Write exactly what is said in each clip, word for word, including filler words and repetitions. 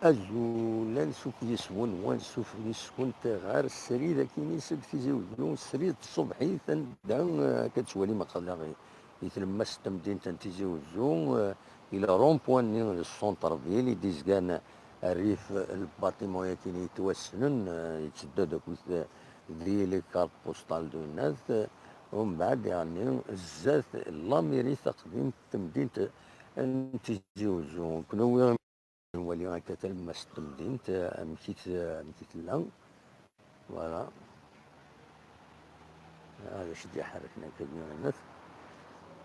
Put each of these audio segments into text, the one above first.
Azul, ansuf yes-wen, wansuf yes-kent ɣer srid akkin seg Tizi Uzzu, srid tṣebḥit, anda, eh, akka tettwalim aql-aɣ i tlemmast n temdint n Tizi Uzzu, eh, i le rond-point-nni n centre-ville i d-izgan rrif n lbaṭiman-agi yettwassnen, eh, yetteddu akked, eh, di les cartes postales de Nat, eh, umbeɛd, yeɛni, zdat lamiri taqdimt n temdint n Tizi Uzzu. Kenwi nwali akka talemmast n temdint, eh, amek i t-, amek i tella. Voilà. Hada acu d-iḥerrken akka deg yiɣinat.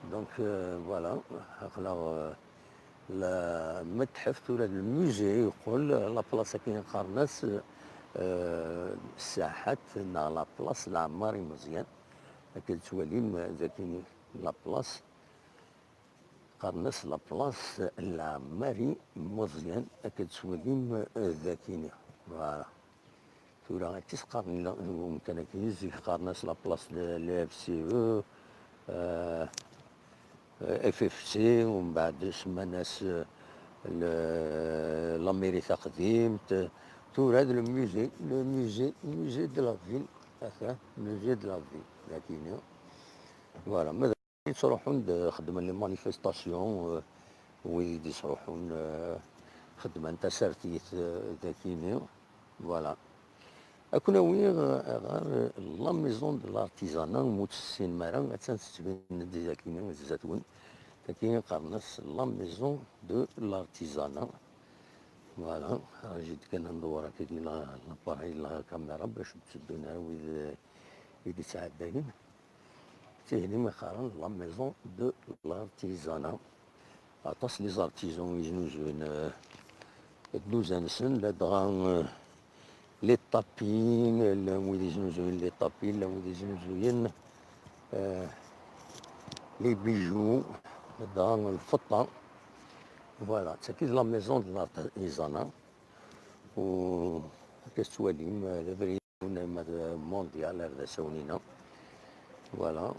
Donc, euh, voilà, aql-aɣ, euh, la metḥef tura d lmusée, yeqqel la place akken qqaren-as, euh, ssaḥat neɣ la place Lɛemmari Meẓyan. Akka tettwalim, euh, dagi la place. Qqaren-as la place Lɛemmari Meẓyan, akka tettwalim, eh, dagini. Voilà. Tura akka i s-qqaren la-, umkan-agi, zik qqaren-as la place de l'U F C E, eh, F F C, umbeɛd semman-as, eh, le-, la mairie taqdimt. Tura d le musée, le musée, musée de la ville, ata, musée de la ville, dagini. Voilà. Yettruḥun d-, xeddmen les manifestations, euh, wid i d-yettruḥun, euh, xeddmen tasertit, euh, dagini. Voilà. Ad ken-awiɣ, euh, ɣer la maison de l'artisanat, ma ur tt-tessinem ara, attan tettbin-d dagini zdat-wen. Dagi qqaren-as la maison de l'artisanat. Voilà. Raji-d kan ad ndewwer akkagi la, l'appareil, la caméra, bac ur d-tteddun ara wid, euh, i d-yettɛeddayen. Tihin i mi qqaren la maison de l'artisanat. Aṭas les artisans yeznuzuyen, euh, dduzan-nsen, ladɣa, euh, les tapis, llan wid yeznuzuyen les tapis, llan wid yeznuzuyen, euh, les bijoux, ladɣa lfeṭṭa. Voilà, d tagi d la maison de l'artisanat. U akka tettwalim, euh, d abrid Unamad mondial ar d asawen-ina. Voilà.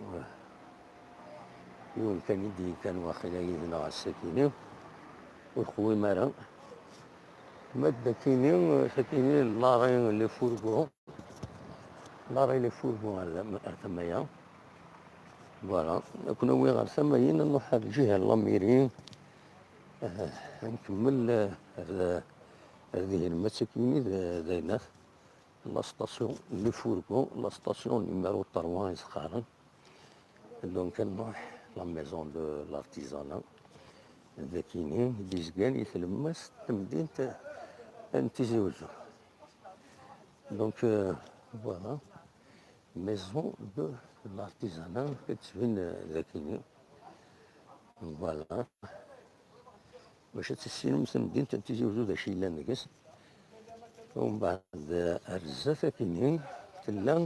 Yiwen kan i d-yekkan waqila yid-neɣ ass-akini. Ur qwim ara. Ma d akini, sakini, l'arrêt les fourgons. L'arrêt les fourgons ar, ar tama-ya. Voilà. Ad ken-awiɣ ɣer tama-yin, ad nruḥ ar lǧiha n la mairie. Ah, ad nkemmel, ah, ar, ar dihin, ma d sakini d, d aynat. La station, les fourgons, la station numéro trois i s-qqaren. Donc, ad nruḥ la maison de l'artisanat. D akini i d-izgan i tlemmast n temdint n Tizi Uzzu. Donc, euh, voilà. Maison de l'artisanat, ad tettbin, euh, d akini. Voilà. Bac ad tissinem tamdint n Tizi Uzzu d acu yellan deg-s. Umbeɛd, ar zdat akini, tella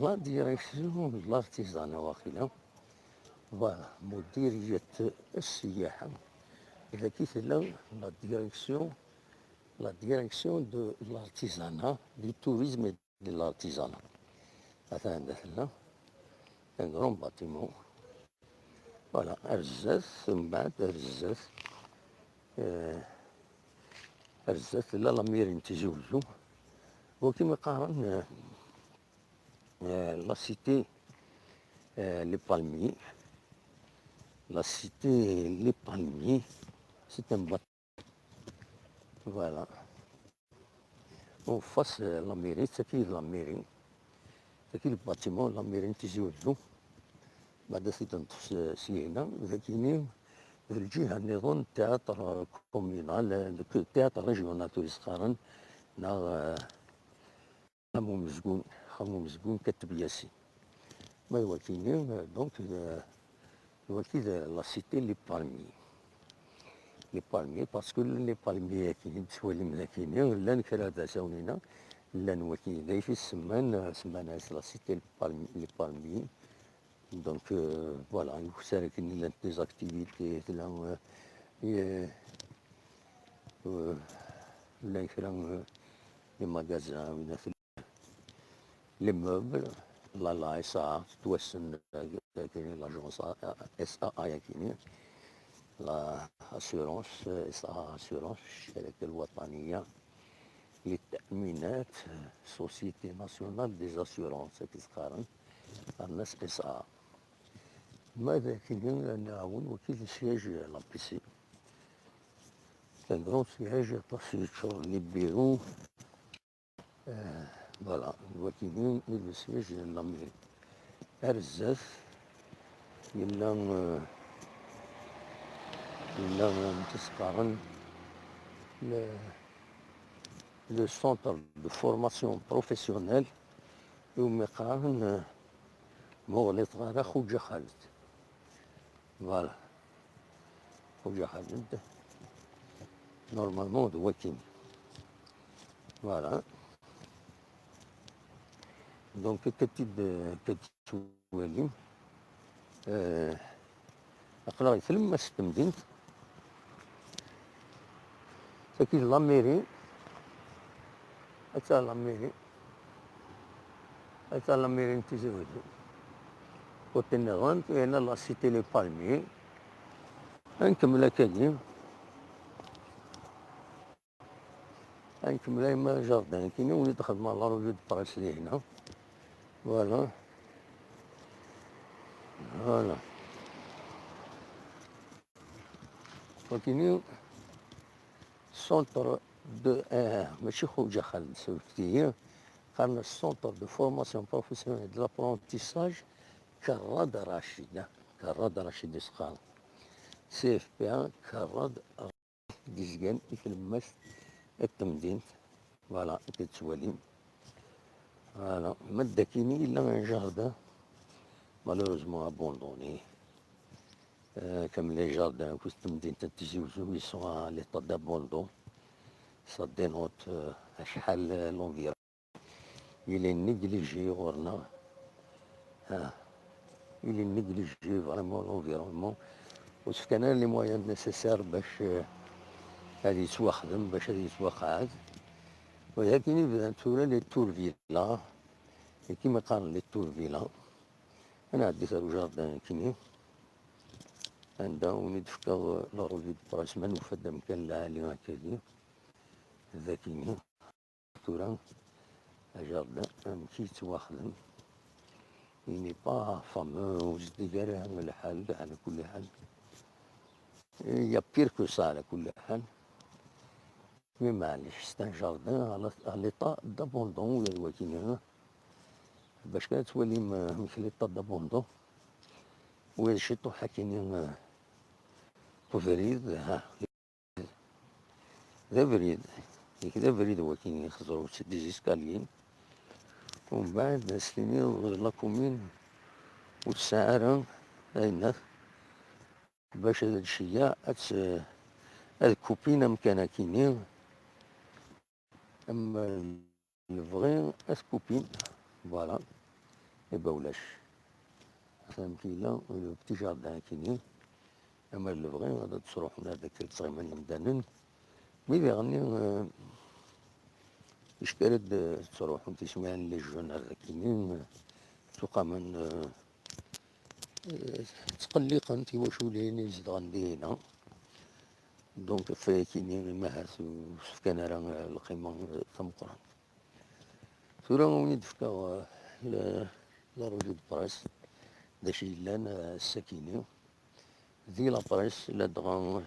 la direction de l'artisanat waqila. Voilà, مديرية السياحة. Dagi tella la direction, la direction de l'artisanat, du tourisme et de l'artisanat. Atan anda tella. Un grand bâtiment. Voilà, ar zdat, mbeɛd ar zdat. Eh, ar zdat tella la mairie n Tizi Uzzu. Wagi mi qqaren, eh, eh, la cité, eh, les palmiers. La cité les palmiers. C'est un bâtiment. Voilà. En face, euh, la mairie, d tagi la mairie. D tagi le bâtiment, la mairie n Tizi Uzzu. Mbeɛd ad t-id-neṭṭef s-, syin-a, d akini, d lǧiha nniḍen, théâtre communal, euh, deg théâtre régional, tura i s-qqaren, neɣ, euh, Axxam umezgun, axxam umezgun Kateb Yasin. Ma d wakini, euh, donc, euh, d waki d la cité les palmiers. Les palmiers, parce que les palmiers akini, tettwalim d akini, llan kra d asawen-ina, llan waki, d ayt i semman, euh, semman-as la cité les palmi-, les palmiers. Donc, euh, voilà, i ukessar akken i llant des activités, tella, euh, i, euh, llan kra, euh, les magasins, wina tella les meubles, la, la S A A, tettwassen, euh, akini, l'agence S A A akini. la assurance, S A Assurance, الشركة الوطنية للتأمينات, Société Nationale des Assurances, akken i s-qqaren, qqaren-as S A. Ma d akken ad nɛawen, waki d siège, l'A P C. C'est un grand siège, aṭas yeččur les bureaux. Euh, voilà, waki d le siège de la mairie. Ar zdat, yella, euh, yella, euh, amek i s-qqaren, le, le centre de formation professionnelle, iwumi qqaren, euh, ma ur ɣliṭeɣ ara, Xuǧa Xaled. Voilà. Xuǧa Xaled. Normalement, d wakin. Voilà. Donc, akken i t-id-, akken i t-id-twalim, euh, aql-aɣ di tlemmast n temdint. Tagi d la mairie. Atta la mairie. Atta la mairie n Tizi Wezzu. Côté nniḍen, yerna la cité les Palmiers. Ad nkemmel akkagi. Ad nkemmel arma jardin. Kini win i d-xedmeɣ la revue de presse di hna. Voilà. Voilà. Continue. Centre de, euh, mačči Xuǧa Xaled, sewket-iyi. Qqaren centre de formation professionnelle de l'apprentissage Kerrad Racid. Kerrad Racid i s-qqaren. C F P A Kerrad Racid, d-izgan i tlemmast n temdint. Voilà, i tettwalim. Voilà. Ma d akini yella un jardin, malheureusement abandonné. Euh, comme les jardins, akk temdint n Tizi Wezzu, ils sont à l'état d'abandon. Ça dénote, euh, acḥal, euh, l'environ. Il est négligé ɣur-neɣ. Ah. Il est négligé vraiment l'environnement. Ur s-fkan ara les moyens nécessaires bac, euh, ad yettwaxdem, bac ad yettwaqɛed. Wa d akini bdan tura les tours villas. Akken i qqaren les tours villas. Ad nɛeddi ar ujardin akini. Anda win i d-fkeɣ la revue de presse, ma nufa-d amkan lɛali akkagi. D akini. Tura, ajardin, amek i yettwaxdem. Il n'est pas fameux, ur zeddig ara lḥal, ɛla kulli ḥal. Il y a pire que ça, ɛla kulli ḥal. Mais maɛlic, c'est un jardin à la, à l'état d'abandon, ula d wakini. Bac kan ad twalim, euh, amek l'état d'abandon. Ula d ciṭuḥ akini, euh, ubrid, ha. D abrid. Yak d abrid wakini, xeẓru-tt des escaliers. Umbeɛd, ad s-tiniḍ, la commune ur tesɛi ara ayennat bac ad tceyyeɛ, ad tt-, ad kupin amkan akini. Ama lebɣi ad t-kupin, voilà. Iba ulac. Atan amek yella, le petit jardin akini. Ama lebɣi ad d-sruḥen ar daki ad ttɣiman yimdanen. Mi diɣenni, euh, icka ara d-ttruḥun tiswiɛin les jeunes ar dakini, euh, ttuqamen, euh, euh, ttqelliqen tiwaculin i zedɣen dihina. Donc, ɣef wayakini, imahat ur s-fkan ara, euh, lqima, euh, tameqqrant. Tura, ad wen-id-fkeɣ, euh, la, la revue de presse, d acu yellan, euh, ass-akini. Di la presse, ladɣa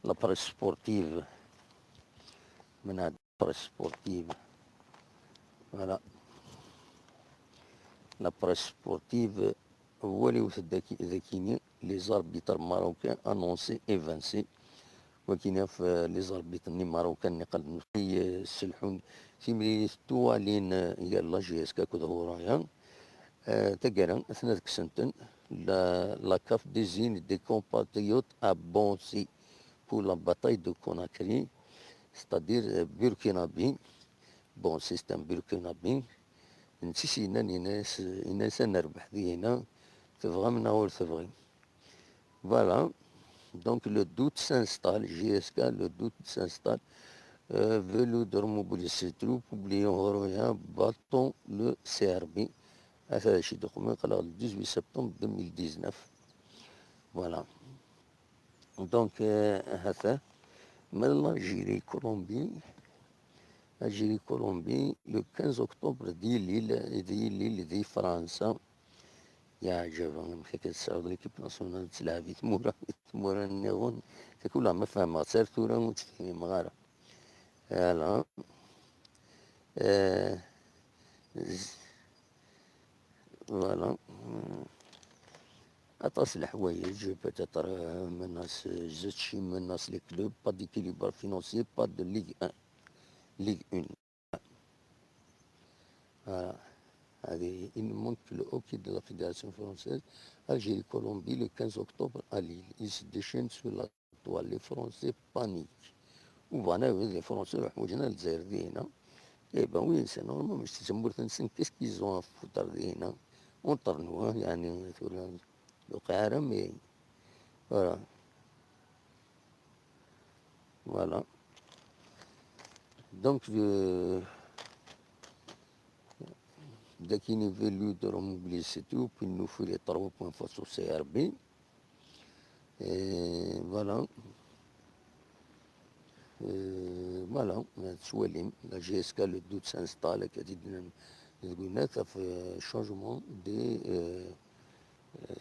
la presse sportive. Menɛad la presse sportive. Voilà. La presse sportive, waliwet daki-, dakini, les arbitres marocains annoncés évincés. Wakini ɣef, euh, les arbitres-nni marocains-nni qal-, euh, sselḥun timlilit tuɣalin, euh, gar la J S K akked Huraya. Euh, taggara, atna ad ksenten, la, la CAF désigne des compatriotes à Bonsi pour la bataille de Conakry, c'est-à-dire, euh, Burkinabi. Bon, c'est un Burkinabi. Netta i s-yennan, yenna-as, yenna-as ad nerbeḥ dihina, tebɣam neɣ ur tebɣim. Voilà. Donc le doute s'installe, J S K, le doute s'installe. Euh, Vélodrome mobilisé, troupes, oublions Horoya, battons le C R B. Ata d acu i d-uqmen, aql-aɣ le dix-huit septembre deux mille dix-neuf. Voilà. Donc, euh, هذا من l'Algérie Colombie. Algérie Colombie, le quinze octobre, di Lille, di Lille, di Fransa. Yeɛjeb amek akka tesɛiḍ l'équipe nationale tettlaɛab i tmura, i tmura nniḍen. Takula ma fehmeɣ-tt ar tura ur tt-fhimeɣ ara. Voilà. Euh, z- voilà. Aṭas leḥwayeǧ, peut-être, euh, menace, euh, Zetchi menace les clubs, pas d'équilibre financier, pas de Ligue un, Ligue un. Voilà. Allez, il nous manque le hockey de la Fédération française, Algérie-Colombie, le quinze octobre à Lille. Ils se déchaînent sur la toile. Les Français paniquent. Voilà, les Français, eh ben oui, c'est normal, mais c'est qu'est-ce qu'ils ont à foutre, hein? Entre nous, hein, يعني, mais voilà. Voilà. Donc, euh, dès qu'il est venu de remobiliser, c'est tout, puis il nous faut les trois points face au C R B. Et voilà. Euh, voilà, la G S K, le doute s'installe, qui a dit, euh, changement des, euh, euh,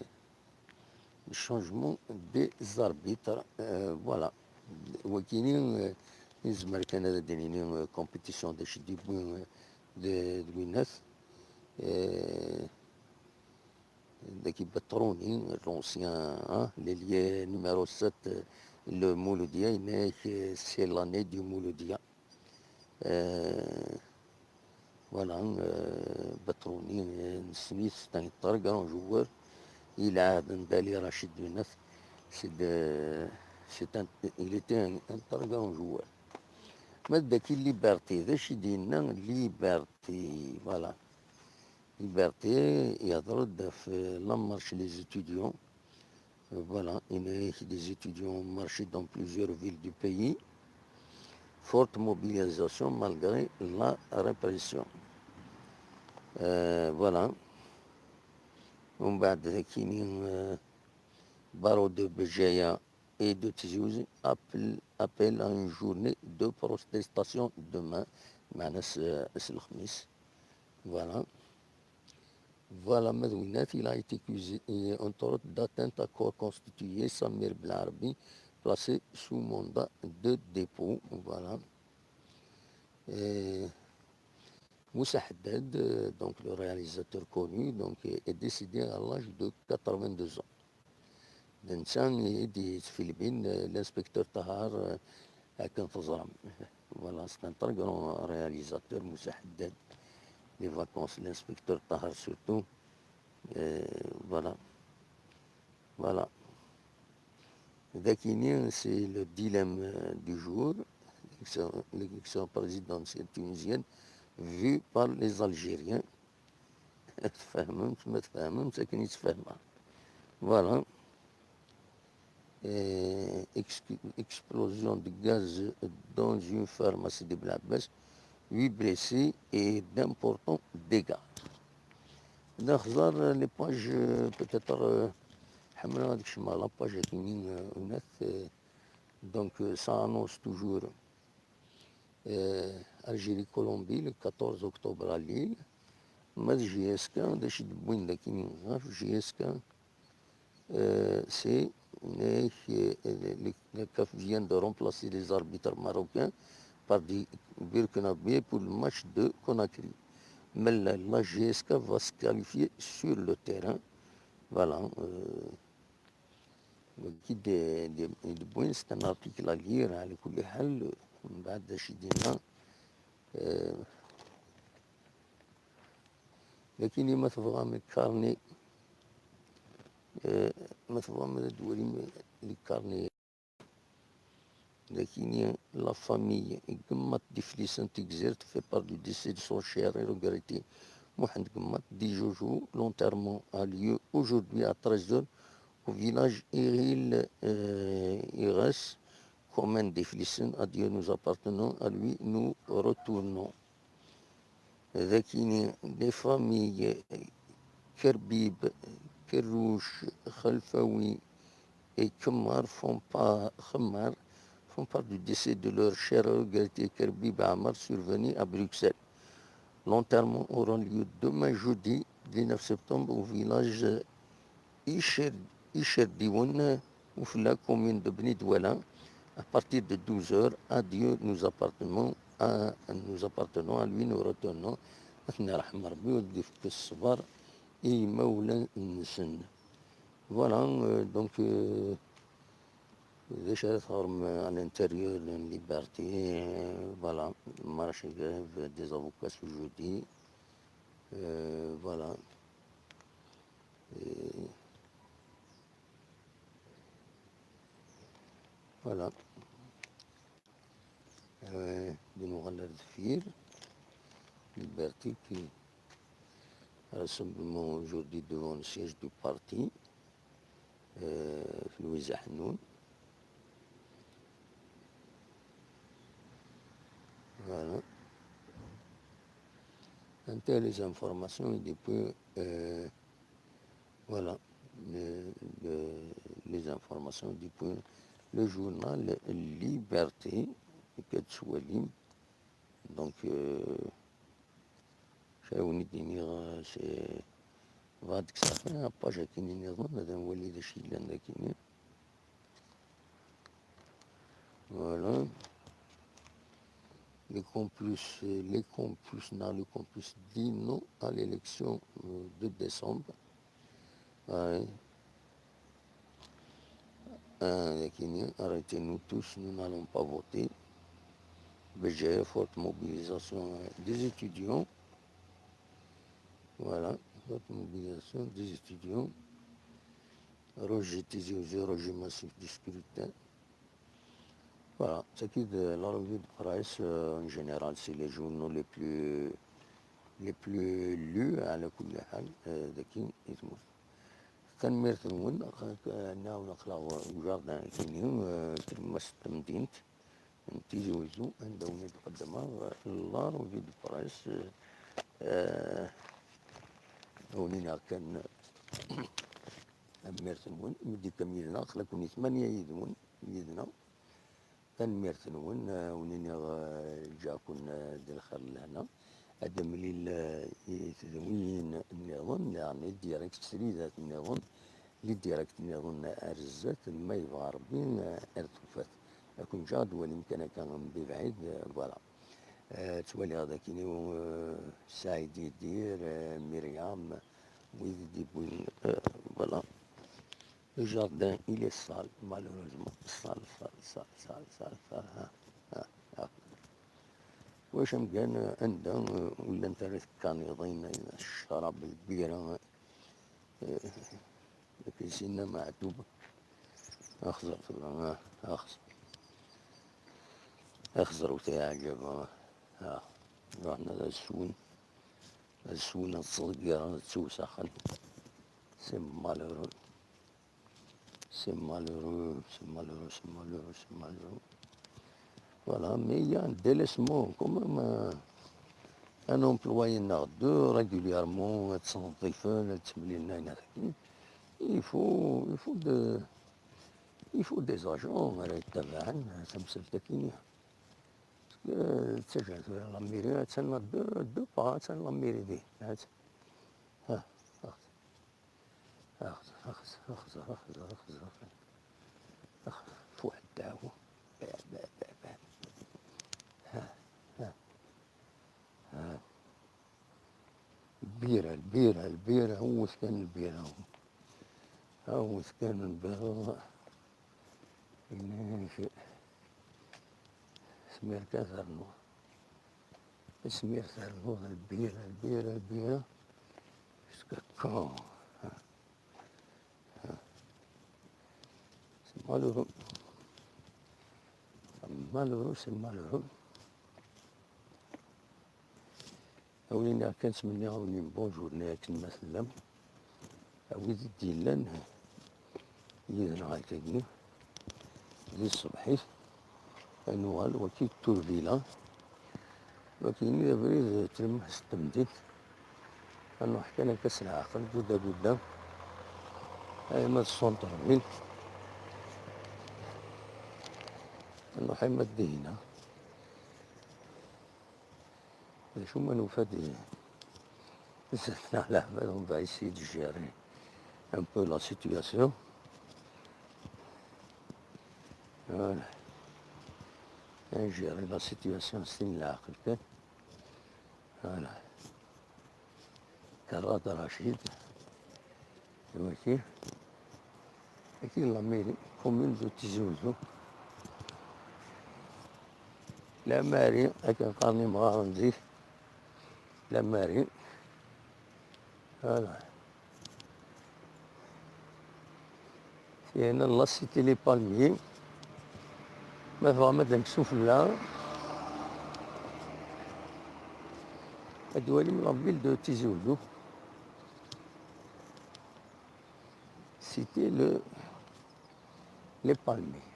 changement des arbitres, euh, voilà. Wakini, euh, ils marquent une compétition de chez Dibouin, euh, de Gwinnett. Euh, Daki Batrouni, l'ancien, hein, l'ailier numéro sept, euh, le Mouloudia, il est, euh, c'est l'année du Mouloudia. Euh, voilà, euh, Batrouni, euh, c'est un très grand joueur. Il a Dali Rachid Benef, c'est de, c'est un, il était un, un très grand joueur. Mais dès qu'il liberté, de Chidina, liberté, voilà. Liberté, il y a de la marche les étudiants. Euh, voilà, il y a des étudiants ont marché dans plusieurs villes du pays. Forte mobilisation malgré la répression. Euh, voilà. On va dire qu'il y a, euh, Baro de Béjaïa et de Tizi Ouzou appellent, appellent à une journée de protestation demain. Manas, euh, c'est le Khamis. Voilà. Voilà, Madouinat, il a été accusé, euh, entre autres, d'atteinte à corps constitué, Samir Blarbi, placé sous mandat de dépôt. Voilà. Et Moussa Haddad, euh, donc le réalisateur connu, donc, est, est décédé à l'âge de quatre-vingt-deux ans. D netta i d-yettfilmin, euh, l'inspecteur Tahar, euh, akken teẓram. Voilà, c'est un très grand réalisateur, Moussa Haddad. Les vacances, l'inspecteur Tahar surtout. Euh, voilà. Voilà. Dakini, c'est le dilemme, euh, du jour. L'élection, l'élection présidentielle tunisienne vue par les Algériens. Tfehmemt, ma tfehmemt, akken i tt-fehmeɣ. Voilà. Euh, ex-, explosion de gaz dans une pharmacie de Blabès, huit blessés et d'importants dégâts. Nexẓer les pages, euh, peut-être, euh, ḥemmleɣ ad kecmeɣ la page akini, euh, unat, euh, donc, euh, ça annonce toujours, euh, Algérie-Colombie le quatorze octobre à Lille. Ma d J S K, d acu i d-wwin d akken ɣef J S K, euh, c'est, euh, le, le, la CAF vient de remplacer les arbitres marocains par des Burkinabés pour le match de Conakry. Mais la, la J S K va se qualifier sur le terrain. Voilà. Euh, qui de, de, de, c'est un article à lire, على كل حال, من بعد شي دينا. Euh, لكن ما تبغى من كارني، آه، ما تبغى من الدولي من الكارني. لكن la famille Gemmat de Flisson Tigzert fait part du décès de son cher et regretté Mohamed Gemmat de Jojo. L'enterrement a lieu aujourd'hui à treize heures au village Iril, euh, Ires, commune de Flisson. Adieu, nous appartenons, à lui nous retournons. Dakini, les familles Kerbib, Kerrouche, Khalfaoui, et Khemmar font part, Khemmar font part du décès de leur cher regretté Kerbi Baamar survenu à Bruxelles. L'enterrement aura lieu demain jeudi dix-neuf septembre au village Icher-, Icherdiwen, ou la commune de Bni Douala, à partir de douze heures. Adieu, nous appartenons à, nous appartenons à lui, nous retournons. Ad ten-yerḥem Rebbi, ad d-yefk ṣṣber i yimawlan-nsen. Voilà, euh, donc, euh, d acu ara teɣrem à l'intérieur d'une liberté, euh, voilà, marche et grève des avocats ce jeudi, euh, voilà. Et voilà. Euh, de nous rendre fiers. Liberté qui rassemblement aujourd'hui devant le siège du parti, euh, Louis Zahnoun. Voilà. Anta les informations et depuis, euh, voilà, le, le, les informations depuis le journal Liberté, que tu vois. Donc, euh, Cɛiwen i d-iniɣ, c'est, bɣiɣ ad kkseɣ kan apaj akkin-nniḍen, ad nwali d acu yellan dagini. Voilà. Les complices, les complices, non, les complices dit non à l'élection, euh, de décembre. Ouais. Euh, dagini, arrêtez-nous tous, nous n'allons pas voter. Béjaïa, forte mobilisation, euh, des étudiants. Voilà, forte mobilisation des étudiants. Rejet Tizi Ouzou, rejet massif du scrutin. Voilà, c'est qui de la revue de presse, euh, en général, c'est les journaux les plus, les plus lus, على كل حال, euh, dagi i tmurt. Tanemmirt-nwen, nɛawen aql-aɣ deg ujardin-agi, euh, tlemmast n temdint n Tizi Ouzou, anda wen-id-qeddmeɣ, euh, la revue de presse, euh, euh, wen-iniɣ kan, tanemmirt-nwen, mi d-tekkam yid-neɣ, aql-aken i tmanya yid-wen, yid-neɣ. Tanemmirt-nwen, euh, wen-iniɣ, euh, ǧǧiɣ-ken, euh, di lxir d lehna. Ad d-nemlil, euh, i tedwiyin nniḍen, neɣ les directs, sridat nniḍen, les directs nniḍen ar zdat, ma yebɣa Rebbi, euh, ar tufat. Ad ken-ǧǧeɣ ad twalim kan akka mebɛid, euh, voilà. Euh, ttwaliɣ dagi, euh, Saïd Yidir, euh, Myriam, wid i d-yewwin, euh, voilà. Le jardin, il est sale, malheureusement. Sale, sale, sale, sale, sale, sale. Ha, ha, ha. Wac amkan, euh, anda, euh, ur llant ara tkaniḍin, ccrab, lbira, euh, akken sinna Meɛtub. Axẓer tura, ah, axẓer. Axẓer utaɛǧab, ah. Ah, ruḥen ad swen. Ad swen, ad ttḍeggiren, ad ttewsaxen. C'est malheureux. C'est malheureux, c'est malheureux, c'est malheureux, c'est malheureux. Voilà, mais il y a un délaissement quand même, euh, un employé neɣ deux régulièrement, ad ttnḍifen, ad ttemlilen ayen akkin. Il faut, il faut de, il faut des agents ara yettabaɛen tamsalt akkin. Parce que, euh, d tajaɛet tura la mairie, attan deux, deux pas, attan la mairie din. Axẓer, axẓer, axẓer, axẓer, axẓer. Axẓer, fuḥ ddaɛwa. Ba, ba, ba, ba. Ha, ha, ha. Lbira, lbira, lbira, awet kan lbira. Awet kan lbira. Smir kan ternuḍ. Smir ternuḍ, lbira, lbira, lbira. Jusqu'à quand? C'est malheureux. Malheureux, c'est malheureux. A win iniɣ kan ttmenniɣ-awen une bonne journée akken ma tellam. A wid i d-yellan yid-neɣ akkagi di tṣebḥit, ad nuɣal waki d turbila, waki-nni d abrid tlemmast n temdint. Ad nruḥ kan akka s leɛqel, gudda gudda, alma d centre-ville. Nruḥ arma d Dihina. D acu ma nufa-d i, zdat n Ɛlaḥbad, on va essayer de gérer un peu la situation. Voilà. Gérer la situation s tin n leɛqel kan. Voilà. Karad Racid. Waki. Waki la mairie, commune de Tizi Ouzou. La mairie, akken qqaren imɣaren zik. La mairie. Voilà. Syin la cité Les Palmiers. Ma tebɣam ad d-nekk sufella, ad twalim la ville de Tizi Ouzou. Cité le, Les Palmiers.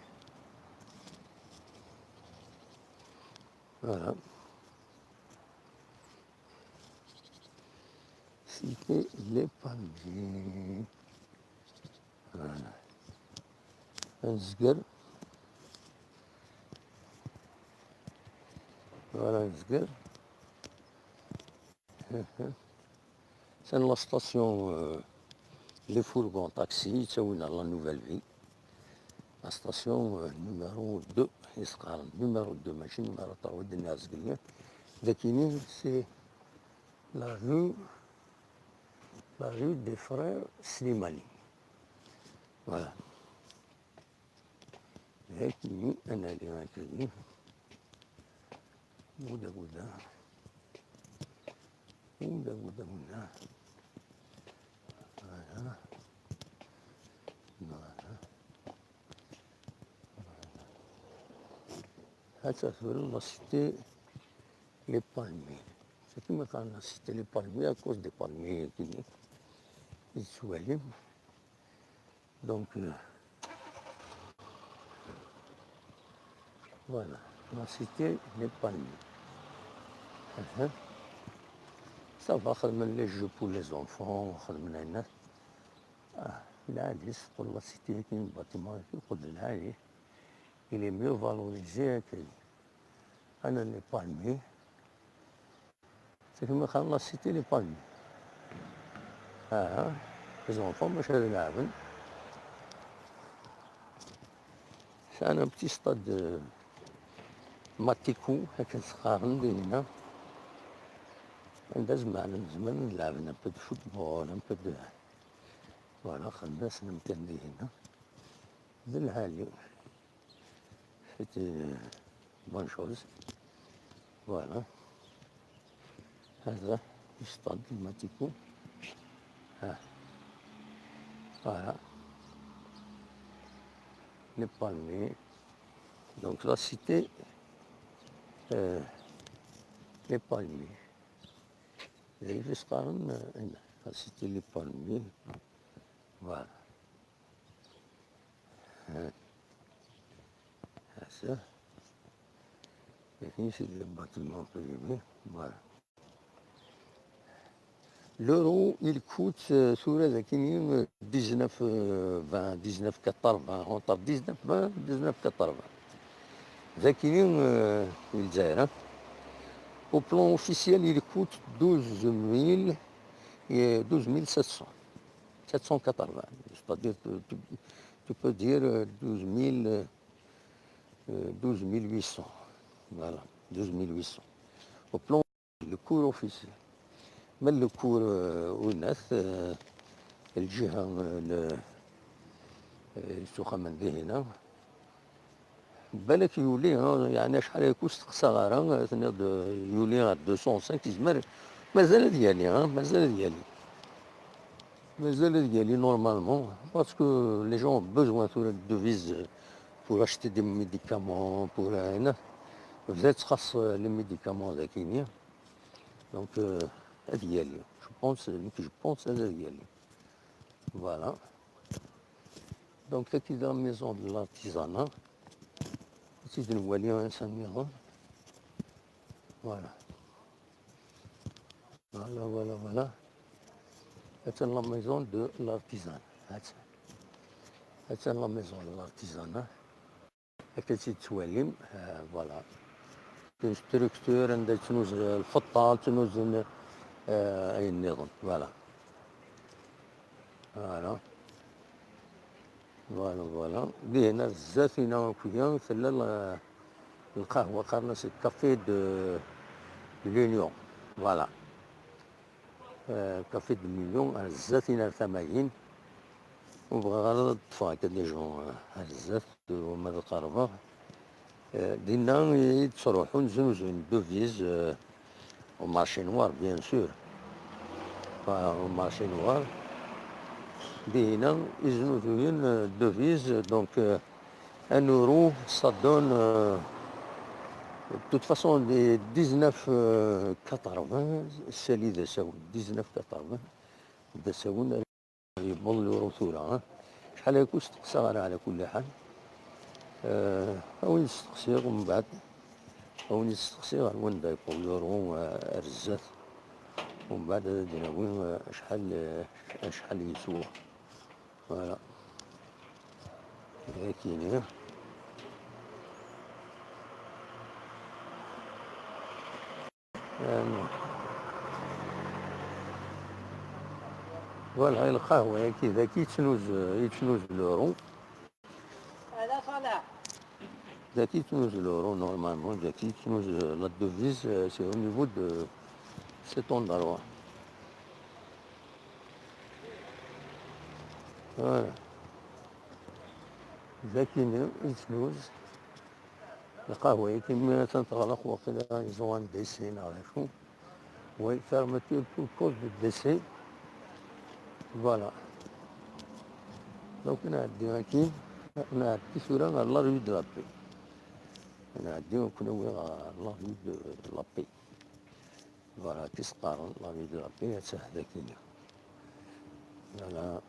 Voilà. Cité Les Palmiers. Voilà. Ad nezger. Voilà, ad nezger. C'est la station, euh, les fourgons taxi, c'est la nouvelle ville. La station, euh, numéro deux, numéro deux, machine numéro trois, c'est la rue, la rue des frères Slimani. Voilà. Ad nali akkagi. Guda, guda. Guda, guda, guda. Voilà. Voilà. Ad tafem la cité Les Palmiers. C'est qui me la cité Les Palmiers à cause des palmiers qui, qui sont. Donc, euh, voilà, la cité n'est pas née. Uh-huh. Ça va, خدمنا les jeux pour les enfants, خدمنا هنا. Ah, la cité, pour la cité, un bâtiment, il est mieux valorisé que, أنا Les Palmiers. C'est comme la cité Les Palmiers. Ah, les enfants, مش هذا لعبن. C'est un petit stade de Matikou, هكا صغارن دينا. عند زمان، زمان نلعبن un peu de football, un peu de، voilà، خلنا سنة مكان دينا. ذي العالي. C'était une bonne chose. Voilà. هذا stade Matikou. Ah. Voilà. Les Palmiers. Donc la cité, euh, Les Palmiers. Et jusqu'à, euh, la cité Les Palmiers. Voilà. Hein. C'est ça. Et ici, c'est le bâtiment privé. Voilà. L'euro, il coûte, euh, tura dagini, euh, dix-neuf, euh, vingt, dix-neuf quatre-vingts, entre dix-neuf vingt, dix-neuf quatre-vingts. Dagini, euh, Lezzayer, hein. Au plan officiel, il coûte douze mille, euh, douze mille sept cents. Sept cent quatre-vingts. C'est-à-dire, tu, tu, tu peux dire, euh, douze mille, euh, euh, douze mille huit cents. Voilà, douze mille huit cents. Au plan, le cours officiel. Mais le cours, euh, honnête, euh, الجهة، euh, le, euh, سوق من ذهنا. بالك يولي، ها، يعني شحال يكون استقصى غارة، تنيض يولي غير deux cent cinq، يزمر. مازال ديالي، ها، مازال ديالي. مازال ديالي normalement. Parce que les gens ont besoin de devises pour acheter des médicaments, pour، هنا. بدات خاص les médicaments ذاكيني. Donc, euh, ديالي. Je pense، ملي je pense، هذا ديالي. Voilà. Donc, c'est la maison de l'artisanat. C'est une voilière, un camion. Voilà. Voilà, voilà, voilà. C'est la maison de l'artisanat. C'est la maison de l'artisanat. akka tt-id-tettwalim, euh, voilà. Une structure anda ttnuz lfeṭṭa, ttnuzun, euh, ayen nniḍen, voilà. Voilà. Voilà, voilà. Dihin ar zdat-ina akya tella l-, lqahwa, qqaren-as Café de, de l'Union. Voilà. Euh, Café de l'Union, ar zdat-ina ar tama-yin. Ur bɣiɣ ara ad ṭṭfeɣ akka des gens, euh, ar zdat, euh, wama ad qerbeɣ. Euh, dinna i d-ttruḥun, znuzuyen devises, euh, au marché noir, bien sûr. Voilà, au marché noir. Dinna i znuzuyen, euh, devises, donc, euh, un euro, ça donne, euh, de toute façon, des dix-neuf quatre-vingts, sali d asawen, dix-neuf quatre-vingts, d asawen. Yewweḍ l'euro tura, ha? Acḥal akka ur steqsaɣ ara, ɛla kulli ḥal. Eh, a win steqsiɣ, umbeɛd, a win steqsiɣ ar wanda yewweḍ l'euro, eh, ar zdat. Umbeɛd ad d-nawi, eh, acḥal, eh, acḥal yeswa. Voilà. Akini. Voilà, lqahwa-agi, dagi yettnuz, yettnuz l'euro. Dagi yettnuz l'euro, normalement, dagi yettnuz, euh, la devise, euh, c'est au niveau de cet endroit. Voilà. Dagi yettnuz. Lqahwa-agi, mi atan teɣleq, waqila yeẓwan D C neɣ d acu. Oui, fermeture pour cause de décès. Voilà. Donc, nɛeddi akkin, nɛeddi tura ɣer la rue de la Paix. Nɛeddi akkin ɣer la rue de la Paix. Voilà, tis qqaren la rue de la Paix, ad tah dagi. Voilà.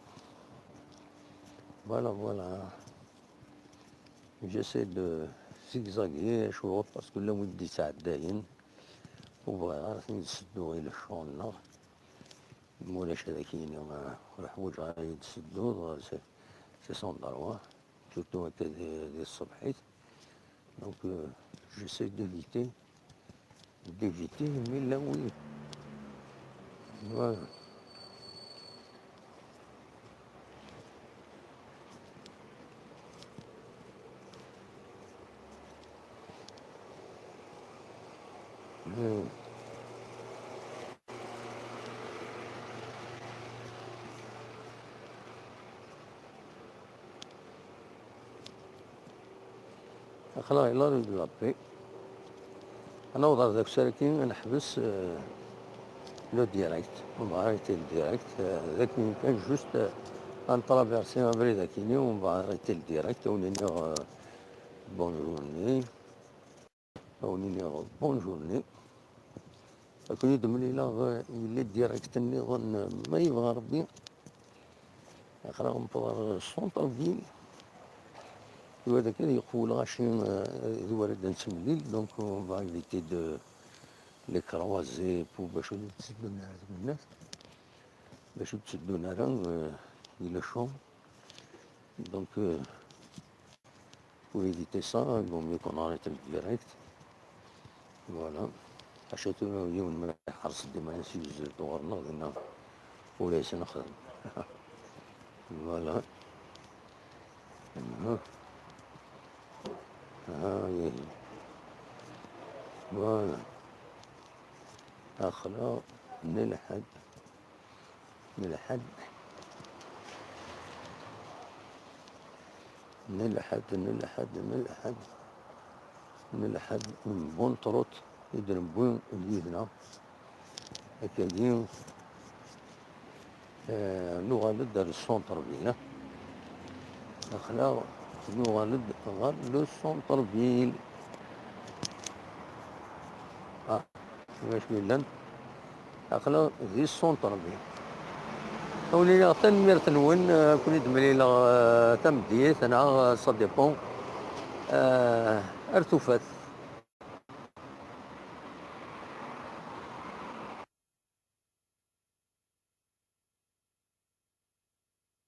Voilà, voilà. J'essaie de zigzaguer, acuɣer, parce que llan wid d-yettɛeddayen, ur bɣiɣ ara ad ten-id-sedduɣ i lecɣal-nneɣ. Ma ulac ad ak-yini, ma ur ḥwaǧeɣ ara ad yi-d-sedduḍ, c'est, c'est son droit. Surtout akka di, di tṣebḥit. Donc, euh, j'essaie d'éviter, d'éviter, mais là, oui. Voilà. Hmm. Aql-aɣ i la rue de la Paix. Ad naweḍ ar daki, ad neḥbes, euh, le direct. Ur bɣiɣ ara ad yeqqim direct. Euh, d akken kan juste, euh, ad ntraversi abrid akkin-nni, ur bɣiɣ ara ad yeqqim direct. Ad wen-iniɣ, euh, bonne journée. Ad wen-iniɣ bonne journée. Akken i d-mlileɣ, yella direct nniḍen, ma yebɣa Rebbi. Aql-aɣ newweḍ ɣer centre-ville. Tura kan yeqfel lɣaci, eh, d wara ad nettemlil, donc on va éviter de les croiser pour bac ur d-tteddun ara tmennas, bac ur d-tteddun ara, eh, yella ccan. Donc, euh, pour éviter ça, il vaut mieux qu'on arrête le direct. Voilà. Ḥaca tura yiwen ma iḥres dima ad yuzzel ɣur-neɣ dinna ur as-nexdem. Voilà. Aha. Aha, ihi. Voilà. Aql-aɣ n lḥedd. N lḥedd. N lḥedd, n lḥedd, n lḥedd. N lḥedd, une bonne trotte i d-newwi yid-neɣ. Akkagi, eh, nuɣal-d ar centre-ville, eh. Aql-aɣ nuɣal-d ɣer le centre-ville. Ah. D acu yellan? Aql-aɣ di centre-ville. Ad wen-iniɣ tanemmirt-nwen, eh, ad ken-id-mlileɣ, eh, tameddit, neɣ, eh, ça dépend. Eh, ar tufat.